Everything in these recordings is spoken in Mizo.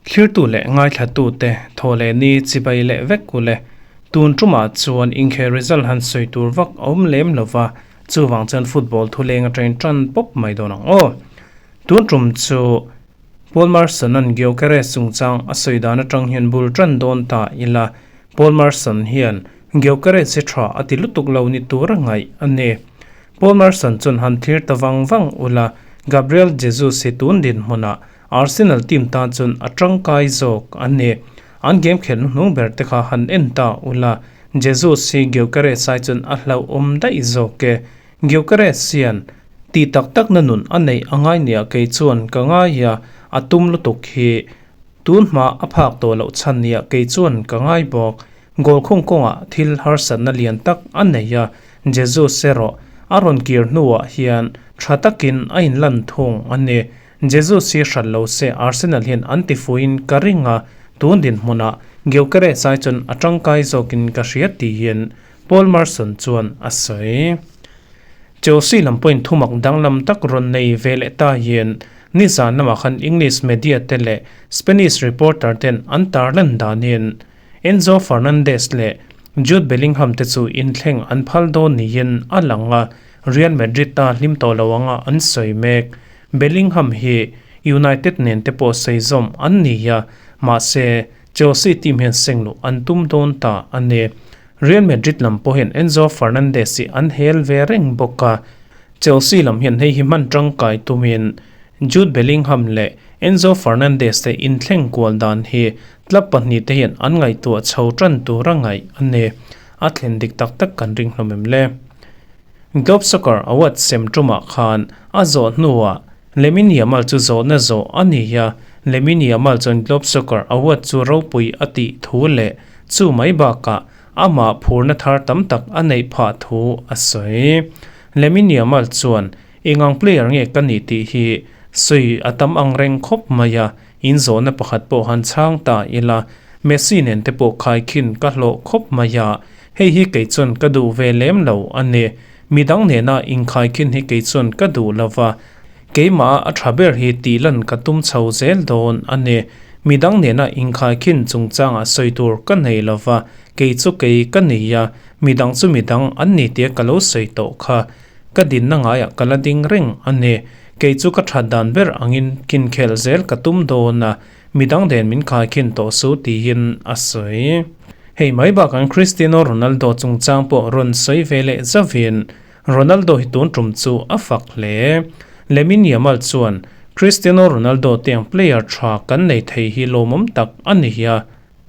Thlirtu leh ngaithlatute thaw leh ni chibai leh vek u le. Tun tumah chuan inkhel result han sawi tur vak a awm lem lo va, chuvang chuan football thuleng atangin tan pawp mai dawn ang aw. Tun tum chu Paul Merson-a'n Gyökeres chungchang a sawi dan atang hian bul tan dawn ta ila, Paul Merson hian Gyökeres hi tha a ti lutuk lo ni tur a ngaih a ni. Paul Merson chuan han thlir ta vang vang ula, Gabriel Jesus hi tun dinhmunah Arsenal team tan chuan a tangkai zawk a ni. An game khelh hnuhnung ber te kha han en ta ula, Jesus hi Gyökeres ai chuan a hlauhawm daih zawk e. Gyökeres hian tih tak takna nun a neih a ngai nia kei chuan ka ngai a, a tum lutuk hi tun hma a phak tawh loh chhan nia kei chuan ka ngai bawk. Goal khung kawngah thil harsatna lian tak a nei a, Jesus erawh a rawn kir hnuah hian tha takin a inlan thung a ni. Jesus hi hrat lo se Arsenal hian an ti fuiin ka ring a, tun dinhmunah Gyökeres ai chuan a tangkai zawkin ka hria tiin Paul Merson chuan a sawi. Chelsea lam pawhin thumak danglam tak rawn nei ve leh ta hian nizan lamah khan English media te leh Spanish reporter ten an tarlan danin Enzo Fernandez leh Jude Bellingham te chu inthleng an phal dawn niin a lang a, Real Madrid ta hlim tawh lo anga an sawi mek. Bellingham hi United nen te pawh sawi zawm an ni a, mahse Chelsea team hian sengluh an tum dawn ta a ni. Real Madrid lam pawh hian Enzo Fernandez hi an hel ve reng bawk a, Chelsea lam hian hei hi hman tangkai tumin Jude Bellingham leh Enzo Fernandez te inthleng kual dan hi club pahnihte hian an ngaihtuah chho tan tur a ngaih a ni. A thlen dik tak tak kan ring hlawm em le? Globe Soccer Award sem tumah khan a zawh hnuah Lamine Yamal chu zawhna zawh a ni a, Lamine Yamal chuan Globe Soccer Award chu ropui a tih thu leh chu mai bakah amah phurna thar tam tak a neih phah thu a sawi. Lamine Yamal chuan Engang player nge ka nih tih hi sawi a tam ang reng khawp mai a, in zawhna pakhat pawh han chhang ta ila, Messi nen te pawh khaikhin ka hlawh khawp mai a, hei hi kei chuan ka duh ve lem lo a ni. Midang nena inkhaikhin hi kei chuan ka duh lo va, keimah a tha ber hi tih lan ka tum chho zel dawn a ni. Midang nena inkhaikhin chungchangah sawi tur ka nei lo va, kei chu kei ka ni a, midang chu midang an ni tia ka lo sawi tawh kha. Ka dinna ngaiah ka la ding reng a ni. Kei chu ka that dan ber angin kinkhel zel ka tum dawn a, midang den min khaikhin tawh su tiin a sawi. Hei mai bakah Cristiano Ronaldo chungchang pawh rawn sawi ve leh zauhin Ronaldo hi tun tum chu a fak hle. Lamine Yamal chuan Cristiano Ronaldo tiang player tha kan nei thei hi lawmawm tak a ni a,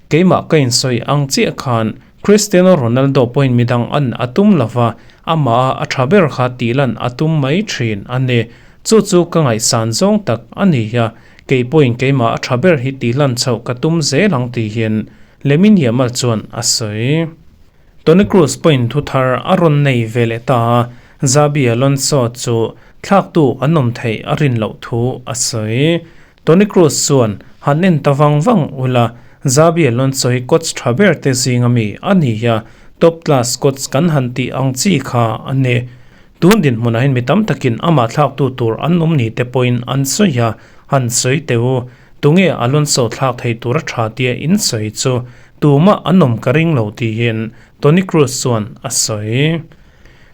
Keimah ka insawi ang chiah khan Cristiano Ronaldo pawhin midang an a tum lova, amah a tha ber kha tih lan a tum mai thin a ni. Chu chu ka ngaihsan zawng tak a ni a, kei pawhin keimah a tha ber hi tih lan chhoh ka tum zel ang tihin Lamine Yamal chuan a sawi. Toni Kroos pawhin thu thar a rawn nei ve leh ta a, Xabi Alonso chu thlaktu an awm theih a rin loh thu a sawi. Toni Kroos chuan han en ta vang vang ula, Xabi Alonso hi coach tha ber te zinga mi a ni a, top class coach kan han tih ang chi kha a ni. Tun dinhmunah hian mi tam takin amah thlaktu tur an awm ni te pawhin an sawi a, han sawi teh u. Tunge Alonso thlak thei tura tha tia in sawi chu tumah an awm ka ring lo tiin Toni Kroos chuan a sawi.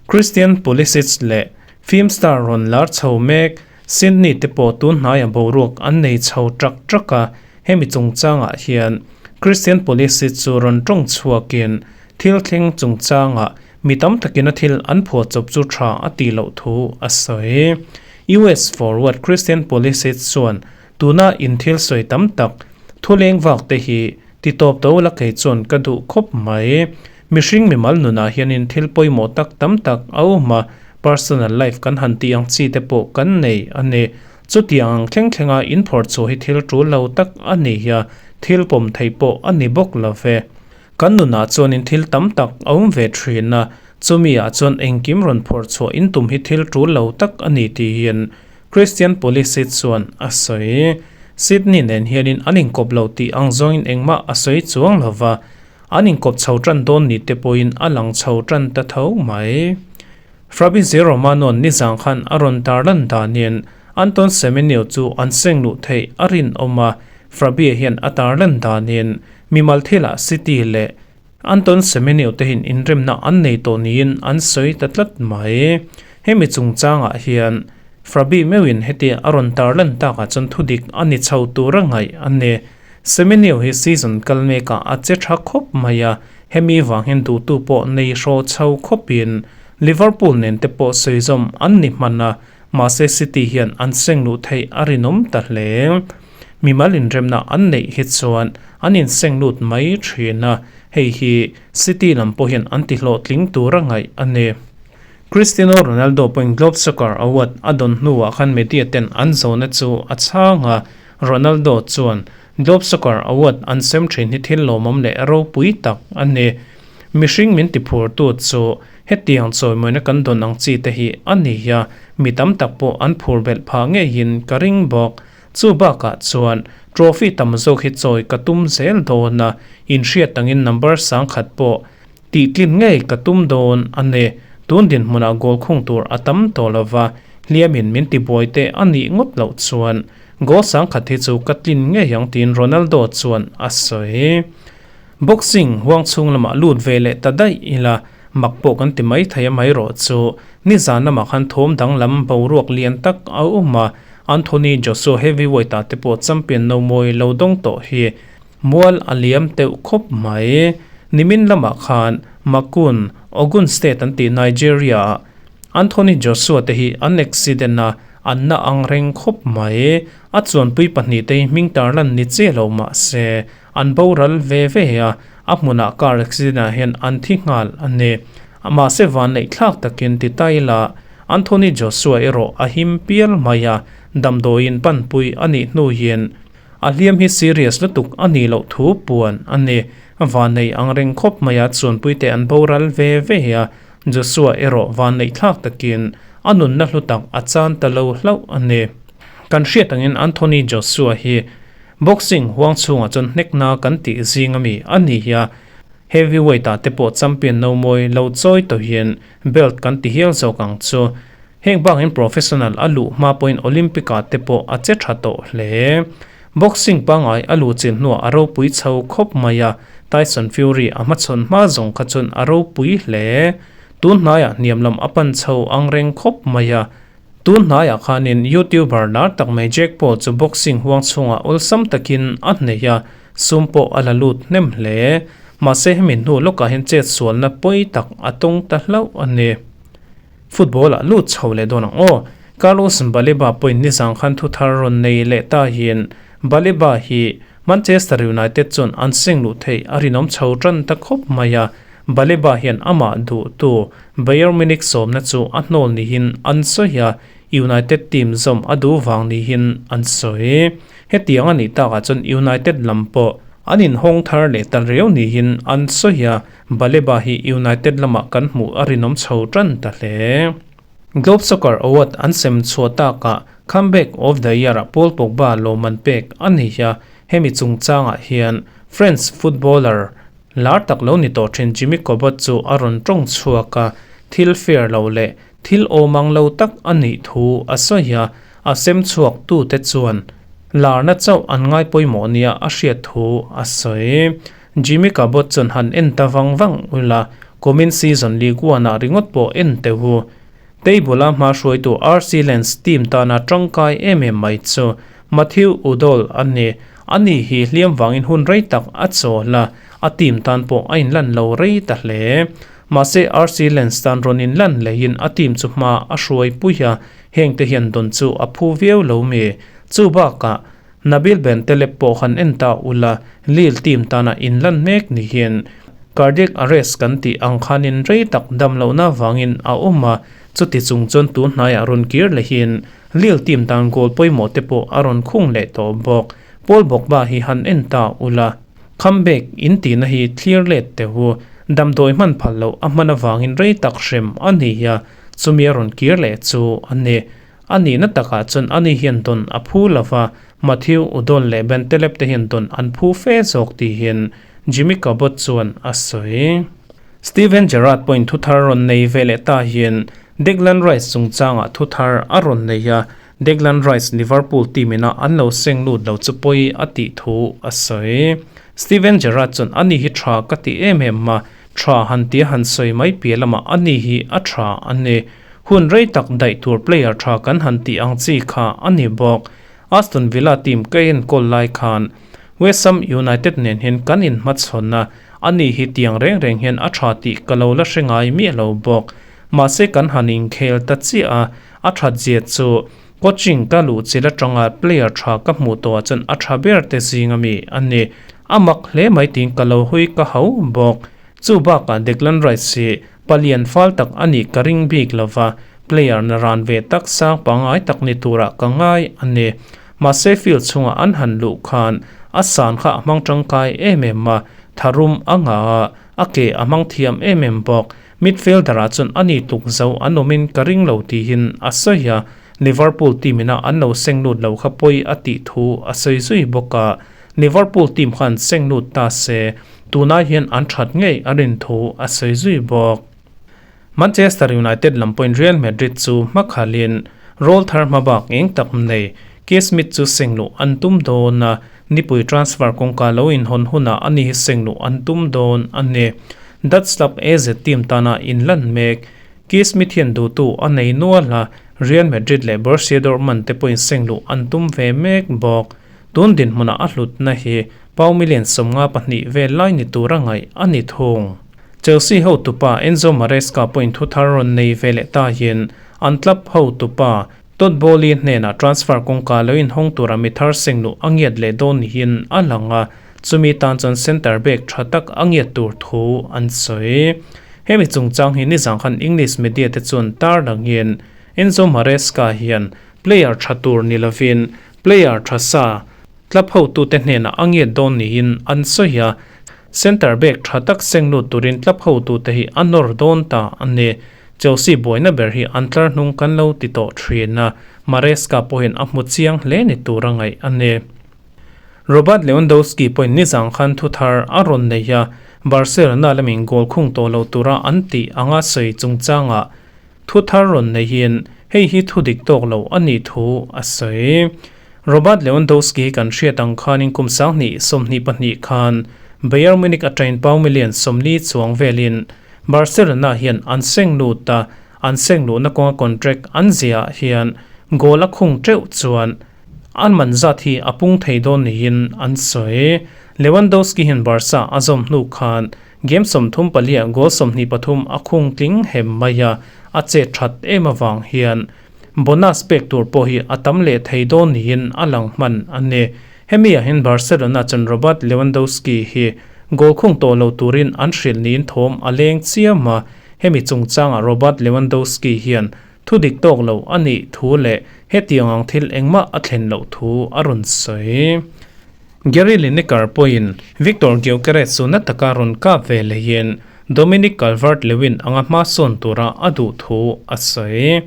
Christian Pulisic leh film star rawn lar chho mek Sydney te pawh tun hnaia boruak an nei chho trak trak a, hemi chungchangah hian Christian Pulisic chu rawn tawng chhuakin thil thleng chungchangah mi tam takin a thil an phuah chawp chu tha a tih loh thu a sawi. US forward Christian Pulisic chuan tuna in thil sawi tam tak thu leng vak te hi ti tawp to la kei chuan ka duh khawp mai. Mihring mimal nunah hianin thil pawimawh tak tam tak a awm a, personal life kan han tih ang chi te pawh kan nei a ni. Chutiang ang thleng thlenga inphawrh chhuah hi thil tul lo tak a ni a, thil pawm theih pawh a ni bawk lo ve. Kan nunah chuanin thil tam tak a awm ve thin a, chumi ah chuan engkim rawn phawrh chhuah intum hi thil tul lo tak a ni tiin Christian Pulisic chuan a sawi. Sydney nen hianin an inkawp lo tih ang zawngin engmah a sawi chuang lo va, An inkawp chho tan dawn ni te pawhin a lang chho tan ta tho mai. Fabrizio Romano-a'n nizang khan a rawn tarlan danin Anton Semenyo chu an seng luh theih a rinawm a, Fabie hian a tarlan danin mimal thilah City leh Anton Semenyo te hian inremna an nei tawh niin an sawi ta tlat mai. Hemi chungchangah hian Fabi meuhin hetia a rawn tarlan takah chuan thudik a ni chho tur a ngaih a ni. Semenyo hi season kal mekah a che tha khawp mai a, hemi vang hian duhtu pawh nei hraw chho khawpin Liverpool nen te pawh sawizawm an ni hman a, mahse City hian an seng luh theih a rinawm ta hle. Mimal inremna an neih hi chuan an inseng lut mai thin a, hei hi City lam pawh hian an tihlawhtling tur a ngaih a ni. Cristiano Ronaldo pawhin Globe Soccer Award a dawn hnuah khan media ten an zawhna chu a chhang a, Ronaldo chuan Globe Soccer Award an sem thin hi thil lawmawm leh ropui tak a ni. Mihring min tiphurtu chu hetiang chawimawina kan dawn ang chi te hi a ni a, mi tam tak pawh an phur belh phah ngeiin ka ring bawk. Chu bakah chuan trophy tam zawk hi chawi ka tum zel dawn a, inhriat angin number sangkhat pawh Tihtlin ngei ka tum dawn a ni. Tun dinhmunah goal khung tur a tam tawh lo va, hliamin min tibuai te a nih ngawt loh chuan goal sangkhat hi chu ka tlin ngei ang tiin Ronaldo chuan a sawi. Boxing huang chhung lamah lut ve leh ta daih ila, mak pawh kan ti mai thei a mai rawh chu. Nizan lamah khan thawm danglam boruak lian tak a awm a, Anthony Joshua heavyweight ah te pawh champion no mawi lo dawng tawh hi. Mual a liam teuh khawp mai. Nimin lamah khan Makun, Ogun State an tih Nigeria-ah Anthony Joshua te hi an accident a, an na ang reng khawp mai. A chuanpui pahnihte hi hming tarlan ni che lo mah se, an boral ve ve a, a hmunah car accident-ah hian an thi nghal a ni. Mahse vanneih thlak takin ti ta ila, Anthony Joshua erawh a him pial mai a, damdawiin panpui a nih hnuin A hliam hi serious lutuk a nih loh thu puan a ni. Vanneih ang reng khawp mai a chuanpuite an boral ve ve a, Joshua erawh vanneih thlak takin a nunna hlu tak a chan ta lo hlauh a ni. Kan hriat angin Anthony Joshua hi boxing huang chhungah chuan hnekna kan tih zing ami a ni a, heavyweight ah te pawh champion no mawi lo chawi tawhin belt kan ti hial zawk ang chu. Heng bangin professional a luh hma pawhin Olympic-ah te pawh a che tha tawh hle. Boxing pangngai a luh chin hnuah a ropui chho khawp mai a, Tyson Fury a hmachhawn hma zawng kha chuan a ropui hle. Tun hnaiah hniam lam a pan chho ang reng khawp mai a. Tun hnaiah khanin YouTuber lar tak mai Jake Paul chu boxing huang chhungah awlsam takin a hneih a, sum pawh a la lut hnem hle. Mahse hemi hnu lawkah hian chetsualna pawi tak a tawng ta hlauh a ni. Football ah lut chho leh dawn ang aw. Carlos Baleba pawhin nizang khan thu thar rawn nei leh ta hian Baleba hi Manchester United chuan an seng luh theih a rinawm chho tan ta khawp mai a, Baleba hian amah duhtu Bayern Munich sawmna chu a hnawl niin an sawi a, United team zawm a duh vang niin an sawi. Hetiang a nih takah chuan United lam pawh an inhawng thar leh ta riau niin an sawi a, Baleba hi United lamah kan hmuh a rinawm chho tan ta hle. Globe Soccer Award an sem chhuah takah Comeback of the Year-ah Paul Pogba lawmman pek a ni a, hemi chungchangah hian French footballer lar tak lo ni tawh thin Jimmy Cabot chu a rawn tawng chhuak a, thil fair lo leh thil awmang lo tak a nih thu a sawi a, a sem chhuak tute chuan larna chauh an ngai pawimawh nia a hriat thu a sawi. Jimmy Cabot chuan han en ta vang vang ula, kumin season League One-ah ringawt pawh en teh u. Table-a hma hruaitu RC Lens team tana tangkai em em mai chu Matthew Udall a ni. Ani hi hliam vangin hun rei tak a chawl a, a team tan pawh a inlan lo rei ta hle. Mahse RC Lens tan rawn inlan leiin a team chu hma a hruai pui a, hengte hian dawn chu a phu viau lo mi. Chu bakah Nabil Bentaleb pawh han en ta ula, Lille team tana inlan mek ni hian cardiac arrest kan tih ang khanin rei tak dam lohna vangin a awm a, chuti chung chuan tun hnaiah rawn kir lehin Lille team tan goal pawimawh te pawh a rawn khung leh tawh bawk. Paul Pogba hi han en ta ula, comeback in tihna hi thlir let teh u, damdawi hman phal loh a hman avangin rei tak hrem a ni a, chumi a rawn kir leh chu a ni. A nihna takah chuan ani hian dawn a phu lo va, Matthew Udall leh Ben Telep te hian dawn an phu fe zawk tihin Jimmy Cabot chuan a sawi. Steven Gerrard pawhin thuthar rawn nei ve leh ta hian Declan Rice chungchangah thu thar a rawn nei a, Declan Rice Liverpool team ina an lo seng lut lo chu pawi a tih thu a sawi. Steven Gerrard chuan ani hi tha ka ti em em a, tha han tia han sawi mai piah lamah ani hi a tha a ni. Hun rei tak daih tur player tha kan han tih ang chi kha a ni bawk. Aston Villa team ka enkawl lai khan West Ham United nen hian kan inhmachhawn a, ani hi tiang reng reng hian a tha tih ka lo la hre ngai miah lo bawk. Mahse kan han inkhel ta chiah a, a that zia chu coaching ka luh chil atanga player tha ka hmuh tawhah chuan a tha ber te zing ami a ni. A mak hle mai tiin ka lo hawi ka hau bawk. Chu bakah Declan Rice hi palian fal tak a nih ka ring bik lova, player na ran ve tak sang pangngai tak ni turah ka ngai a ni. Mahse field chhungah an han luh khan a san kha a hmang tangkai em em a, tharum a ngah a, a ke a hmang thiam em em bawk. Midfielder-ah chuan a ni tluk zo an awmin ka ring lo tihin a sawi a, Liverpool team-ina an lo seng lut lo kha pawi a tih thu a sawi zui bawk a, Liverpool team khan seng lut ta se tunah hian an that ngei a rin thu a sawi zui bawk. Manchester United lam pawhin Real Madrid chu hmakhalin rawl thar hmabak eng tak nei Key Smith chu seng luh an tum dawn a, nipui transfer kawngka lo inhawn hunah ani hi seng luh an tum dawn a ni. Dutch club AZ team tana inlan mek Key Smith hian duhtu a nei nual a, Real Madrid leh Borussia Dortmund te pawhin seng luh an tum ve mek bawk. Tun dinhmunah a hlutna hi pau million 52 vel lai ni tura ngaih a ni thung. Chelsea hotupa Enzo Maresca pawhin thu thar rawn nei ve leh tahin an club hotupa Todd Boehly hnenah transfer kawngka lo inhawng tura mi thar sengluh a ngiat leh dawn niin a lang a, chumi tan chuan centre back tha tak a ngiat tur thu an sawi. Hemi chungchang hi nizang khan English media te chuan tar langin Enzo Maresca hian player tha tur ni lovin player tha sa club hotute hnenah a ngiat dawn niin an sawi a, centre back tha tak senglut turin club hotute hi a nawr dawn ta a ni. Chelsea buaina ber hi an tlar hnung kan lo ti tawh thin a, Maresca pawhin a hmu chiang hle ni tur a ngaih a ni. Robert Lewandowski pawhin nizang khan thu thar a rawn nei a, Barcelona lamin goal khung tawh lo tura an tih anga sawi chungchangah thu thar rawn neihin hei hi thu dik tawk lo a nih thu a sawi. Robert Lewandowski hi kan hriat ang khanin kum 2022 khan Bayern Munich atangin pau million 40 chuang velin Barcelona hian an seng lut a, an seng luhna kawnga contract an ziahah hian goal a khung teuh chuan an man zat hi a pung thei dawn niin an sawi. Lewandowski hian Barca a zawm hnu khan game 34 ah goal 23 a khung tling hem mai a, a chet that em avang hian bonus pek tur pawh hi a tam leh thei dawn niin a lang hman a ni. Hemi ah hian Barcelona chuan Robert Lewandowski hi goal khung tawh lo turin an hrilh niin thawm a leng chiam a, hemi chungchangah Robert Lewandowski hian thu dik tawk lo a nih thu leh hetiang ang thil engmah a thlen loh thu a rawn sawi. Gary Lineker pawhin Viktor Gyökeres chu na taka rawn kap ve leiin Dominic Calvert-Lewin anga hma sawn tura a duh thu a sawi.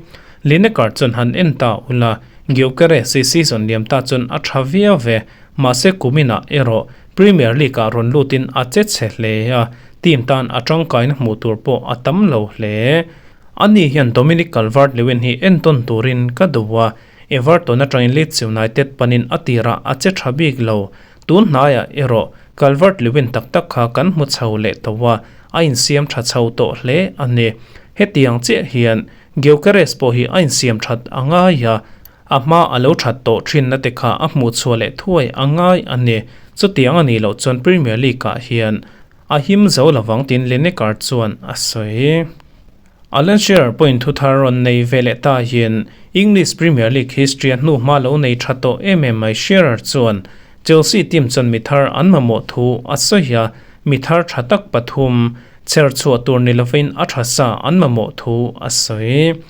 Lineker chuan han en ta ula, Gyökeres hi season liam ta chuan a tha viau ve, mahse kuminah erawh Premier League-ah rawn lutin a che chhe hle a, team tan a tangkaina hmuh tur pawh a tam lo hle. Ani hian Dominic Calvert-Lewin hi entawn turin ka duh a, Everton atangin Leeds United panin a tirah a che tha bik lo. Tun hnaiah erawh Calvert-Lewin tak tak kha kan hmu chho leh tawh a, a insiam tha chho tawh hle a ni. Hetiang chiah hian Gyökeres pawh hi a insiam that a ngai a, a hma a lo that tawh thinna te kha a hmuh chhuah leh thuai a ngai a ni. Chutiang a nih loh chuan Premier League-ah hian a him zo lovang tiin Lineker chuan a sawi. Alan Shearer pawhin thu thar rawn nei ve leh ta hian English Premier League history-a hnuhma lo nei tha tawh em em mai Shearer chuan Chelsea team chuan mi thar an mamawh thu a sawi a, mi thar tha tak pathum chher chhuah tur ni lovin a tha sa an mamawh thu a sawi.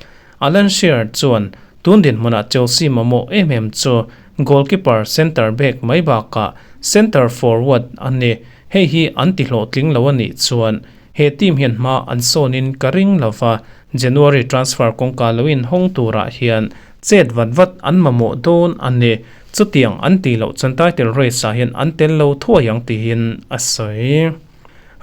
Alan Shearer chuan tun dinhmunah Chelsea mamawh em em chu goalkeeper, centre back mai bakah centre forward a ni. Hei hi an ti hlawhtling lo a nih chuan He team hian hma an sawnin ka ring lo va, January transfer kawngka lo inhawng turah hian chet vat vat an mamawh dawn a ni. Chutiang an tih loh chuan title race ah hian an tel lo thuai ang tiin a sawi.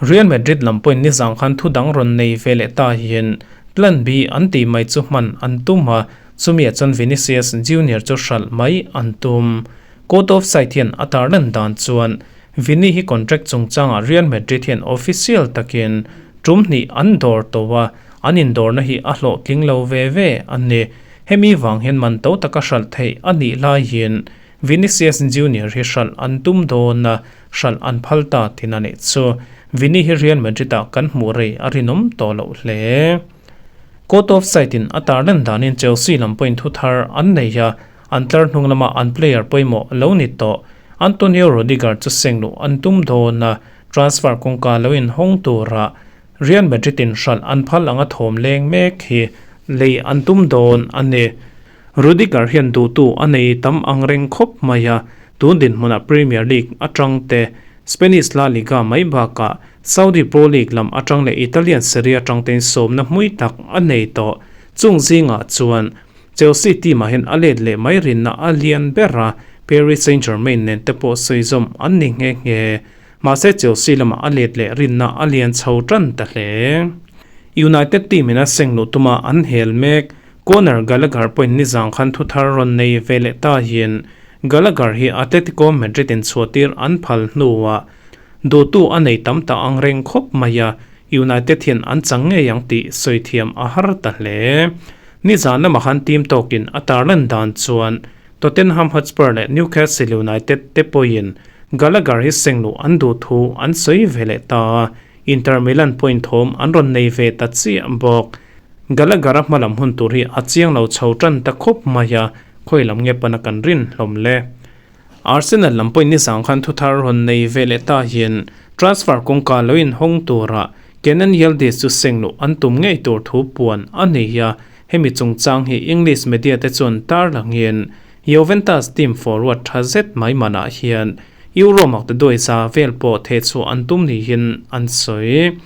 Real Madrid lam pawhin nizang khan thu dang rawn nei ve leh ta hian Plan B an tih mai chu hman an tum a, chumiah chuan Vinicius Junior chu hralh mai an tum. Court of Side hian a tarlan dan chuan Vini hi contract chungchangah Real Madrid hian official takin tum hnih an dawr tawh a, an indawrna hi a hlawhtling lo ve ve a ni. Hemi vang hian man to taka hralh theih a nih laiin Vinicius Junior hi hralh an tum dawn a, hralh an phal ta thin a nih chu. Vini hi Real Madrid-ah kan hmuh rei a rinawm tawh loh hle. Court of Side-in a tarlan danin Chelsea lam pawhin thu thar an nei a, an tlar hnung lama an player pawimawh lo ni tawh Antonio Rudiger chu seng luh an tum dawn a, transfer kawngka lo inhawng tura Real Madrid-in hralh an phal anga thawm leng mek hi lei an tum dawn a ni. Rudiger hian duhtu a nei tam ang reng khawp mai a, tun dinhmunah Premier League atang te, Spanish La Liga mai bakah Saudi Pro League lam atang leh Italian Serie atang tein sawmna hmui tak a nei tawh. Chung zingah chuan Chelsea team ah hian a let leh mai rinna a lian ber a, Paris Saint-Germain nen te pawh sawizawm an ni nghe nghe. Mahse Chelsea lamah a let leh rinna a lian chho tan ta hle. United team in a seng luh tuma an hel mek. Conor Gallagher pawhin nizang khan thu thar rawn nei ve leh ta hian Gallagher hi Atletico Madrid in chhuahtir an phal hnuah duhtu a nei tam ta ang reng khawp mai a, United hian an chang ngei ang tih sawi thiam a har ta hle. Nizan lamah khan team tawkin a tarlan dan chuan Tottenham Hotspur leh Newcastle United te pawhin Gallagher hi seng luh an duh thu an sawi ve leh ta a, Inter Milan pawhin thawm an rawn nei ve ta chiah bawk. Gallagher-a hmalam hun tur hi a chiang lo chho tan ta khawp mai a, khawi lam nge pana kan rin hlawm le. Arsenal lam pawhin nizang khan thuthar rawn nei ve leh ta hian transfer kawngka lo inhawng tura Kenan Yildiz chu seng luh an tum ngei tur thu puan a nei a, hemi chungchang hi English media te chuan tarlangin Juventus team forward tha zet mai manah hian Euro mak te duai za vel pawh theh chhuah an tum niin an sawi.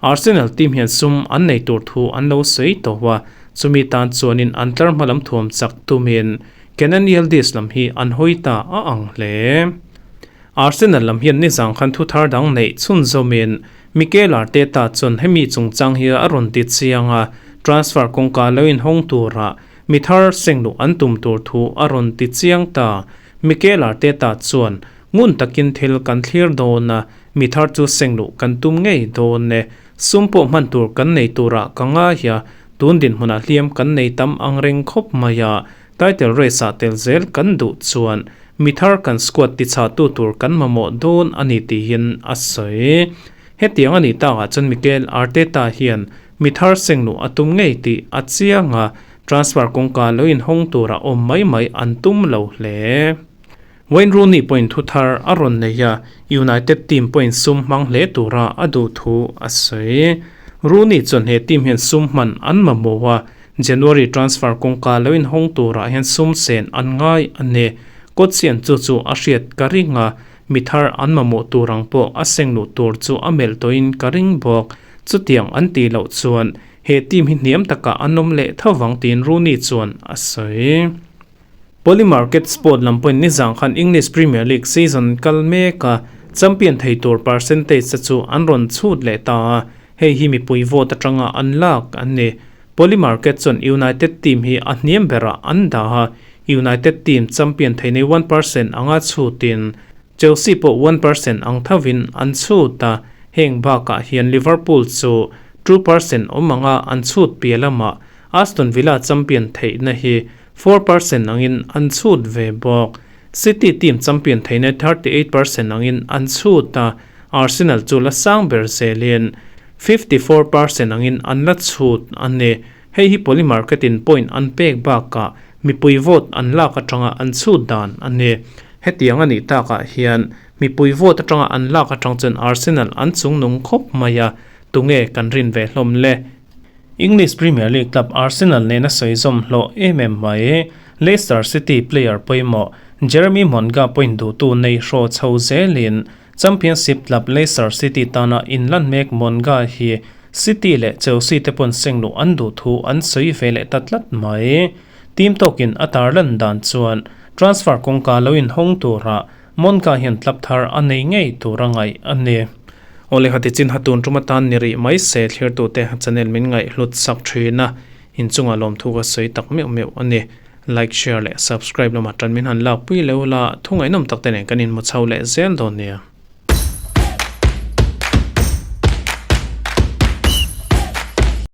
Arsenal team hian sum an nei tur thu an lo sawi tawh a, chumi tan chuanin an tlar hma lam thuam chak tumin Kenan Yildiz lam hi an hawi ta a ang hle. Arsenal lam hian nizang khan thu thar dang neih chhunzawmin Mikel Arteta chuan hemi chungchang hi a rawn ti chiang a, transfer kawngka lo inhawng tura mi thar seng luh an tum tur thu a rawn ti chiang ta. Mikel Arteta chuan, Ngun takin thil kan thlir dawn a, mi thar chu seng luh kan tum ngei dawn e. Sum pawh hman tur kan nei turah ka ngai a, tun dinhmunah hliam kan nei tam ang reng khawp mai a, title race ah tel zel kan duh chuan mi thar kan squad tichhahtu tur kan mamawh dawn a ni tiin a sawi. Hetiang a nih takah chuan Mikel Arteta hian mi thar seng luh a tum ngei tih a chiang a, Transfer kawngka lo inhawng tura awm mai mai an tum lo hle. Wayne Rooney pawhin thu thar a rawn nei a, United team pawhin sum hmang hle tura a duh thu a sawi. Rooney chuan he team hian sum hman an mamawh a, January transfer kawngka lo inhawng turah hian sum sen an ngai a ni. Coach hian chu chu a hriat ka ring a, mi thar an mamawh tur ang pawh a seng luh tur chu a melh tawhin ka ring bawk. Chutiang an tih loh chuan He team hi hniam takah an awm leh tho vang tiin Rooney chuan a sawi. Polymarket Sport lam pawhin nizang khan English Premier League season kal meka champion thei tur percentage te chu an rawn chhut leh ta a, hei hi mipui vote atanga an lak an ni. Polymarket chuan United team hi a hniam berah an dah a, United team champion thei nei 1% anga chhutin Chelsea pawh 1% ang thovin an chhut a, heng bakah hian Liverpool chu 2% awm anga an chhut piah lamah Aston Villa champion theihna hi 4% angin an chhut ve bawk. City team champion theihna 38% angin an chhut a, Arsenal chu la sang ber zelin 54% angin an la chhut a ni. Hei hi Polymarket-in point an pek bakah mipui vote an lak atanga an chhut dan a ni. Hetiang a nih takah hian mipui vote atanga an lak atang chuan Arsenal an chungnung khawp mai a, tunge kan rin ve hlawm le? English Premier League club Arsenal nena sawi zawm hlawh em em mai. Leicester City player pawimawh Jeremy Monga pawhin duhtu nei hraw chho zelin Championship club Leicester City tana inlan mek Monga hi City leh Chelsea te pawn seng luh an duh thu an sawi ve leh ta tlat mai. Team tawkin a tarlan dan chuan transfer kawngka lo inhawng tura Monga hian club thar a nei ngei tur a ngaih a ni. Awle khati chin ha tun tum atan ni rih mai se thlirtute channel min ngaih hlut sak thin a, inchungah lawmthu ka sawi tak meuh meuh a ni. Like, share leh subscribe lamah tan min han lakpui leuh la, thu ngaihnawm tak te nen kan inhmu chho leh zel dawn nia.